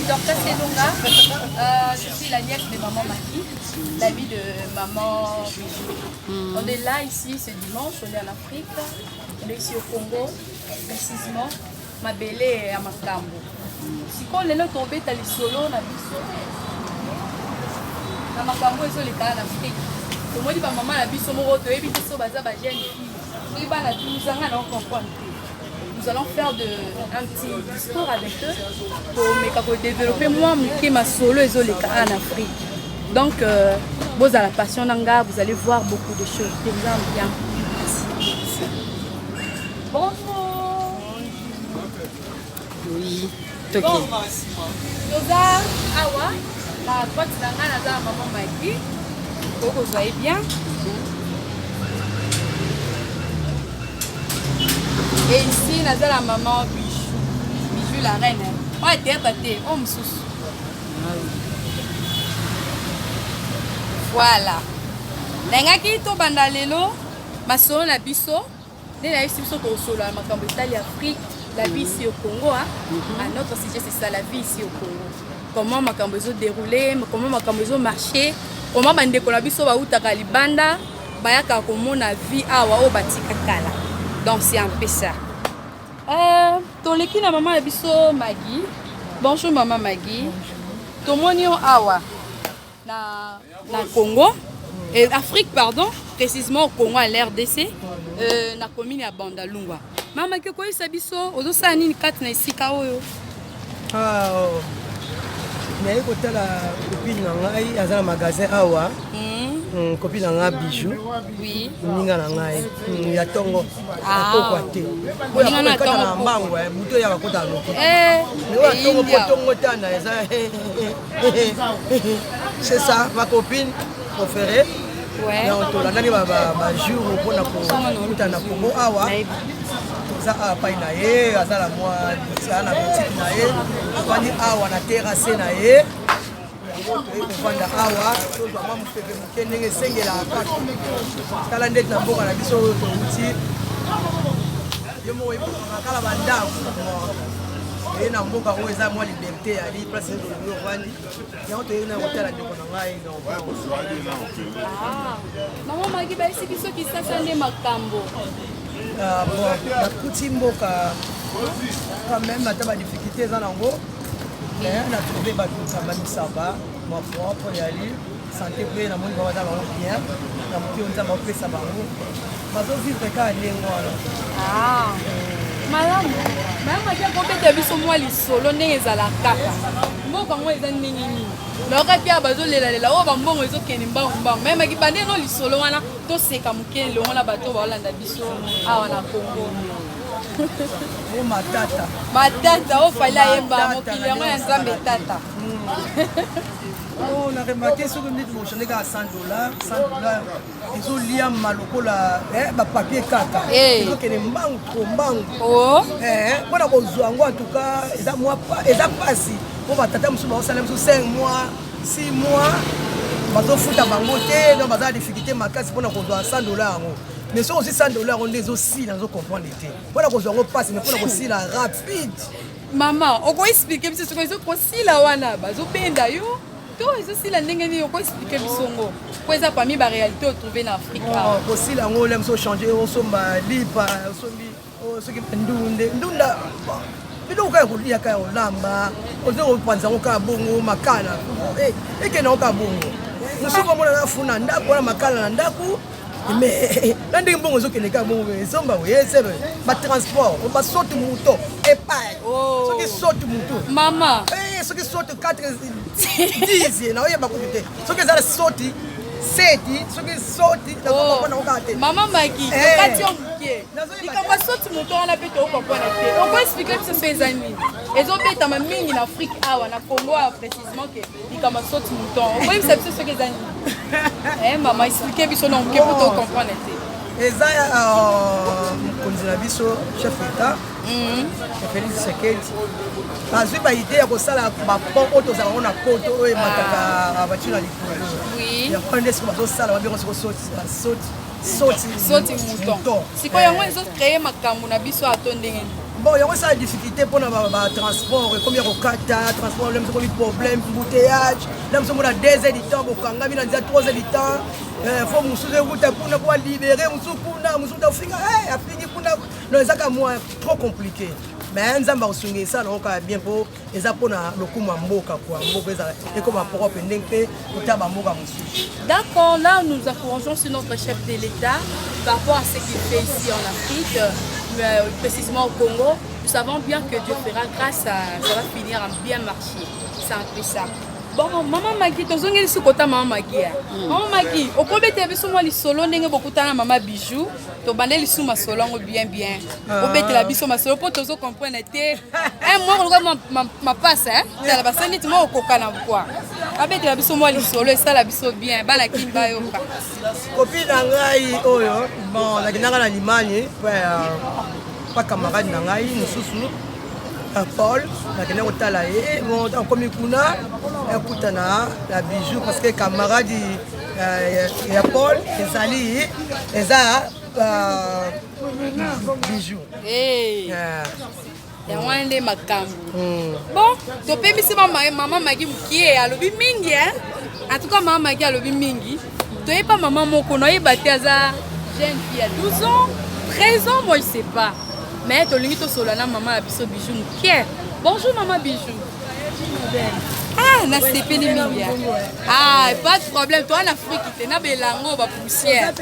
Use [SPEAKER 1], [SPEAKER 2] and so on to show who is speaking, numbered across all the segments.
[SPEAKER 1] Dorcas Elonga. Je suis la nièce de maman Maki, l'amie de maman Bijou. On est là ici ce dimanche, on est en Afrique, on est ici au Congo, précisément mabele ya makambo. Sikoyo lelo tobeta lisolo na biso na makambo ezoleka na Afrique. Tomoni bamama na biso moko toyebi te so baza ba jeune fille soki bana 12 ans nga na comprendre te. Nous allons faire un petit discours avec eux pour me développer moi moke masolo ezoleka en Afrique. Donc bozala patient na nga, vous allez voir beaucoup de choses. Je vous aime bien. Merci. Bonjour.
[SPEAKER 2] Oui, toki.
[SPEAKER 1] Toza awa na droite na nga naza na maman Maggie. Okozwa ye bien. Et ici naza na maman Bijou. Bijou la reine. Oyo théâtre te, oyo mosusu. Voilà. Nalingaki tobanda lelo masolo na biso nde nayebisi biso tosolola makambo etali Afrique, la vie ici au Congo. Hein? Ah, notre sujet, c'est ça, la vie ici au Congo, comment makambo ezodéroule, comment makambo ezomarche, comment bandeko na biso bautaka libanda bayaka komona vie awa oyo batika kala. Donc c'est un peu ça. Toleki na mama na biso Maggie. Bonjour mama Maggie. Tomoni yo awa na Congo et Afrique, pardon, précisément au Congo, à l'RDC, na commune ya Bandalungwa. Mama ke koyebisa biso ozosala nini kati na esika oyo?
[SPEAKER 3] Ah, oh. Naye kotala copine na ngai aza na magasin awa. Copine na ngai Bijou, moninga na ngai ya ntongo akokwa te.
[SPEAKER 1] Moninga na
[SPEAKER 3] kata
[SPEAKER 1] ntongo.
[SPEAKER 3] Na mbango butu eyaka kota noki.
[SPEAKER 1] Eh,
[SPEAKER 3] oyo ya ntongo po
[SPEAKER 1] India.
[SPEAKER 3] ntongo tana eza, c'est ça ma copine préférée. Donc tolandani bajour mpona kokuta na Congo awa. Toza awa pai na ye, aza na mwa aza na boutique na ye, afandi awa na terrasse na ye. Yango toye kovanda awa, tozwa mwa mopepe moke ndenge esengelaka kaka. Tala ndeti na mboka na biso oyo touti, yo moko oyebaka kala bandako eye na mboka oyo eza mwa liberté yali place oyo ovandi. Yango toyei na kotala ndeko na ngai. Donc
[SPEAKER 1] Ah, mama Magi, bayesi biso Kisasa nde makambo.
[SPEAKER 3] Ah, bon, nakuti mboka quand même ata badifficulté eza nango, mais na trouve bato kambami sava mwa propre yali santé mpe namoni bango baza bango bien na moki oyo Nzambe apesa bango, bazovivre kaka ndenge wana.
[SPEAKER 1] Ah, malamu. Mama Magi akobeta biso mwa lisolo ndenge ezala kaka mboka yango eza ndenge nini. Nayokaki awa bazolelalela oyo bambongo ezokende mbangu mbangu. Mama Magi, bande no lisolo wana, toseka moke elongo na bato oyo baolanda biso awa na Congo.
[SPEAKER 3] O matata.
[SPEAKER 1] Matata oyo Fally ayemba.
[SPEAKER 3] Matata.
[SPEAKER 1] Mokili yango ya Nzambe tata.
[SPEAKER 3] Oh, na remarqué soki ndeti bochange kaka 100 dollar, 100 dollar ezoliama lokola bapapier kaka. Ezokende mbangu, trop mbangu. Mpona kozwa yango, en tout cas eza mwa eza mpasi mpo batata mosusu baosala biso 5 mois, 6 mois, bazofuta bango te. Donc baza na difficulté makasi mpona kozwa 100 dollar yango. Mais soki ozwi 100 dollar yango nde ezosila, nazocomprendre te mpona kozwa yango mpasi, mais mpona kosila rapide.
[SPEAKER 1] Mama, okoexpliquer biso soki ezokosila wana bazobenda yo to ezosila ndenge nini? Okoexpliquer biso ngo po eza parmi baréalité otrouve na Afrique awa.
[SPEAKER 3] Oh, kosila yango ole mosu ochange, osomba lipa, osombi oh, soki ndunde ndunda, bon, biloko kaka kolia, kaka kolamba, oza kopanza yango kaka bongo makala. Ekende yango kaka bongo. Mosuku omona na funa ndako wana, makala na ndako, mais na ndenge mbongo ezokende kaka bongo, ezomba oyesebe batransport, basaute mouton epai. Soki saute mouton
[SPEAKER 1] Mama.
[SPEAKER 3] Soki saute 4 10, naoyeba kutu te soki eza saute 7, soki saute nazokomona kaka te.
[SPEAKER 1] Mama Magi, tokati yo moke. Likambo ya saute mouton wana mpe tokokopwana te. Okoexpliquer biso so eza nini? Ezobetama mingi na Afrique awa, na Congo awa précisément, ke likambo ya saute mouton, okoyebisa biso soki eza nini? Mama, explique biso na moke po tocomprendre te.
[SPEAKER 3] Eza mokonzi na biso, chef d'état Félix Tshisekedi, bazwi baidée ya kosala bapont oyo tozala yango na poto oyo emataka voiture na likolo. Yango wana nde siko bazosala, babengo siko saute
[SPEAKER 1] saute mouton. Sikoyo yango ezocréer makambo na biso ato ndenge nini?
[SPEAKER 3] Bon, yango esala difficulté mpona batransport, ekomi ya kokata transport, le mosu ekomi problème, embouteillage, la mosu omona 2 heures du temps bokangami na nzela, 3 heures du temps. Fo mosusu ekuta kuna po alibere mosusu kuna, mosusu afinga, afingi kuna. Non, ezaka mwa trop compliqué, mais Nzambe akosunga, esala nango kaka bien, mpo eza mpona lokumu ya mboka kua, mboka ezala ekoma propre ndenge mpe kota bamboka mosusu.
[SPEAKER 1] D'accord, là nous encourageons sur notre chef de l'État par rapport à ce qu'il fait ici en Afrique, mais précisément au Congo. Nous savons bien que Dieu fera grâce, ça va finir en bien marcher. C'est un peu ça. Bon, Maman Magi, tozongeli su kota Mama Magi ya. Mama Magi, okobetela biso mwa lisolo ndenge bokutana na Mama Bijou, tobandeli su masolo yango bien bien. Obetela biso masolo mpo tozo comprendre te. Un moko lokola mapasa, tala basali neti moko okokana kwa. Babetela biso mwa lisolo, esala biso bien, bana Kini bayoka.
[SPEAKER 3] Copine na ngai oyo, bon, nakendaka na Limani pa camarade na ngai mosusu Paul, nakende kotala ye. Bon, akomi kuna, ekutana na Bijou, parce que camarade ya Paul ezali eza Bijou.
[SPEAKER 1] Yango wana nde makambo. Bon, topebisi Mama Magi mokie, alobi mingi. En tout cas, Mama Magi alobi mingi. Toyeba mama moko, nayeba te, aza jeune fille ya 12 ans, 13 ans, moi je sais pas, mais tolingi tosolola na mama ya biso Bijou mokie. Bonjour Mama Bijou. Ah, nasepeli mingi. Ah, pas de problème, toa na Afrique te na belango bapoussière.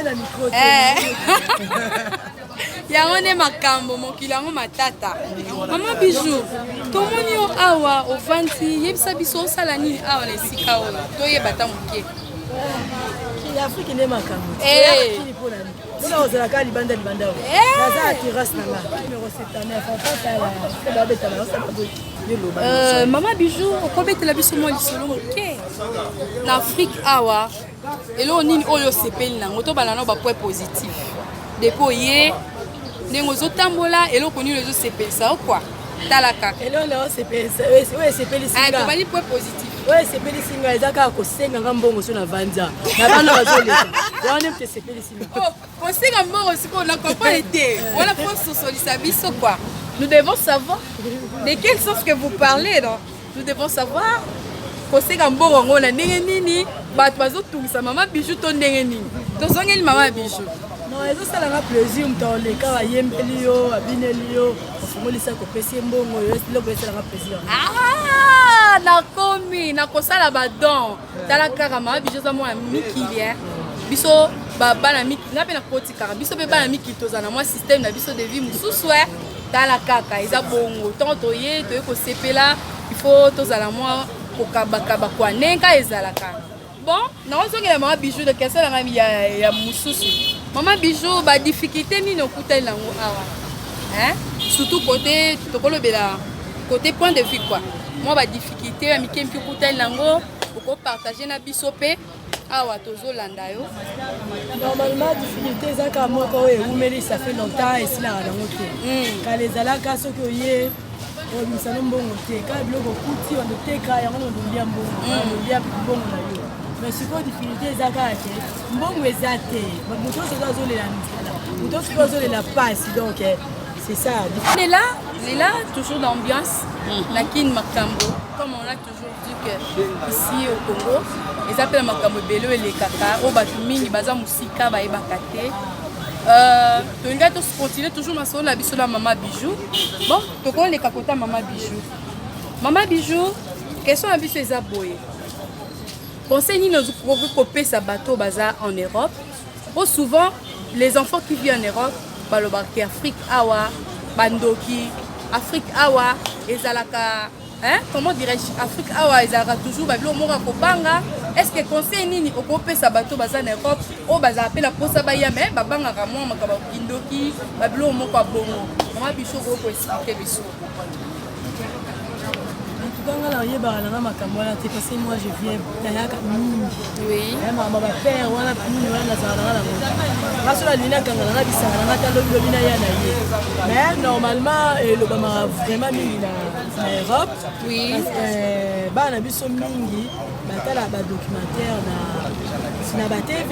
[SPEAKER 1] Yango nde makambo, mokili yango matata. Mama Bijou, tomoni yo awa ovandi, yebisa biso osala nini awa na esika oyo, toyeba ta moke.
[SPEAKER 2] Afrique nde makambo mpona ozalaka libanda libanda. Naza na terrasse na nga numéro 79, babeta.
[SPEAKER 1] Mama Bijou, okobetela biso mwa lisolo moke na Afrique awa, eloko nini oyo osepeli nango? Tobanda nao bapoint positif depuis oye, ndenge ozotambola, eloko nini ezosepelisa yo kwa? Tala kaka.
[SPEAKER 2] Eloko oyo esepelisi nga,
[SPEAKER 1] tobandi point positif.
[SPEAKER 2] Oyo esepelisi nga eza kaka kosenga nga mbongo so navandi na bana bazoleka wana, moto esepelisi nga.
[SPEAKER 1] Kosenga mbongo, sikoyo na comprendre te wana, po sosolisa biso quoi. Nous devons savoir de quel sens que vous parlez, non? Nous devons savoir kosenga mbongo yango na ndenge nini, bato bazotungisa Mama Bijou to ndenge nini? Tozongeli Mama Bijou.
[SPEAKER 2] Non, ezosalanga plaisir, moto aleka, ayembeli yo, abineli yo, ofungolisa, kopesi ye mbongo, yo eloko esalanga plaisir.
[SPEAKER 1] Ah, nakomi nakosala badon. Tala kaka, Mama Bijou aza mwana mikili. Biso bana mikili, nga mpe nakoti kaka, biso mpe bana mikili tozala na mwa système na biso de vie mosusu. Tala kaka, eza bongo, ntango toye, toye kosepela, il faut tozala mwa kokabakaba kwa ndenge ezalaka. Bon, naozongela Mama Bijou de question na ngai ya mosusu. Mama Bijou, badifficulté nini okutani nango awa, hein? Surtout côté, tokolobela côté point de vue quoi, mwa badifficulté ya mike mike okutani nango, okopartage na biso mpe awa tozolanda yo.
[SPEAKER 2] Normalement, difficulté eza kaka moko oyo ewumeli, ça fait longtemps, esilaka nango te. Kala ezalaka soki oye, obimisa no mbongo te, kaka biloko okuti ondoteka yango, ondolia mbongo, ondolia mbongo na yo. Mais sikoyo difficulté eza kaka ke mbongo eza te, moto nyonso azolela nzala, moto nyonso azolela pasi, donc c'est ça.
[SPEAKER 1] On est là, on est là, toujours d'ambiance. La Kin Makambo, comme on a toujours dit que ici au Congo, eza mpe na makambo ebele oyo elekaka, oyo bato mingi baza mosika bayebaka te. Tolingai tocontinue toujours masolo na biso na Mama Bijou. Bon, tokoleka kota Mama Bijou. Mama Bijou, question na biso eza boye: conseil nini okoki kopesa bato oyo baza en Europe? Po souvent les enfants qui vivent en Europe balobaka Afrique awa bandoki, Afrique awa ezalaka, hein? Comment dirais-je, Afrique awa ezalaka toujours babiloko moko ya kobanga. Est ce que conseil nini okopesa bato baza na Europe, oyo bazala mpe na mposa baya, me babangaka mwa makambo ya kindoki, babiloko moko ya bongo? Mama Biso, okoki koexpliquer biso?
[SPEAKER 2] En tout cas, nga nayebaka nanga makambo wana te, parce que moi je viens, nayaka mingi. Makambo bapère wana nini wana, nazala nanga nango. Nga so nalingi nakanga nanga bisanga nanga ta lobi lobi naya na ye. Mais normalement elobamaka vraiment mingi na Europe. Bana na biso mingi batala badocumentaire na Na ba TV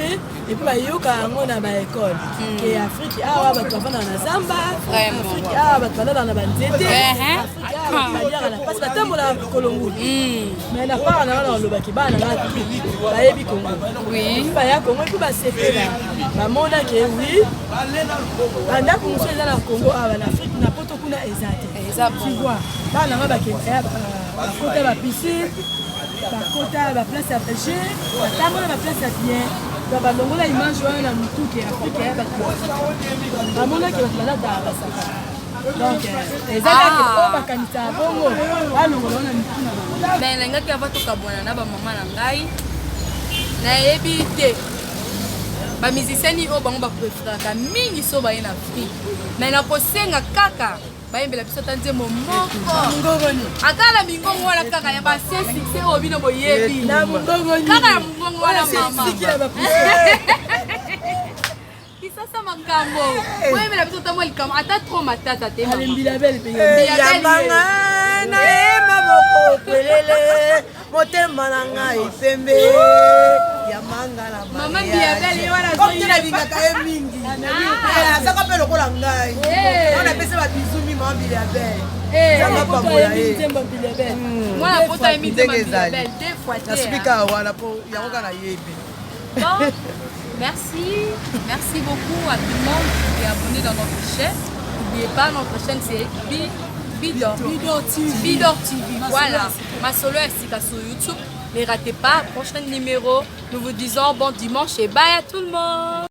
[SPEAKER 2] et puis bayoka yango na ba école ke Afrique awa bato bafandaka na zamba, Afrique awa bato balalaka na banzete, Afrique awa bato baliaka na mpasi, batambolaka kolongulu. Mais na part na wana, balobaki bana na bayebi Congo, baya Congo et puis basepela, bamona ke oui, bandako mosusu eza na Congo awa, na Afrique, na Poto kuna eza te. Tu vois, bana nanga bakende, bakota bapiscine, bakota baplace ya jeu, batambola baplace ya bien. Donc balongola image wana na mutu ke Afrique ya bato, bamonaki bato balataka basaka. Donc eza kaka oyo bakanisaka bongo, balongola wana mitu na bango.
[SPEAKER 1] Mais nalingaki ava tokabwana na bamama na ngai, nayebi te bamusicien nini oyo bango bapréféraka mingi so baye na Afrique. Mais nakosenga kaka bayembela biso ata nzembo moko, ata na mingongo wana kaka ya basie succès oyo bino boyebi, kaka ya mongongo wana. Mama Kisasa makambo, boyembela biso ata mwa likambo, ata trop matata te.
[SPEAKER 3] Yambanga na ye maboko kwelele, motema na ngai pembe, yamanga na.
[SPEAKER 1] Mama Biabel wana.
[SPEAKER 3] Nalingaka ye mingi, azaka mpe lokola ngai wana, apesa babisous mi mama Biliabel.
[SPEAKER 1] Pambola ye. Mwana poto ayembi.
[SPEAKER 3] Ndenge ezali.
[SPEAKER 1] Deux fois te.
[SPEAKER 3] Nasuki kaka wana mpo yango kaka nayebi.
[SPEAKER 1] Bon, merci. Merci beaucoup à tout le monde qui est abonné dans notre chaîne. N'oubliez pas, notre chaîne, c'est Bidor.
[SPEAKER 2] Bidor TV.
[SPEAKER 1] Bidor TV. Voilà. Masolo ya sur YouTube. Ne ratez pas, prochain numéro. Nous vous disons bon dimanche et bye à tout le monde.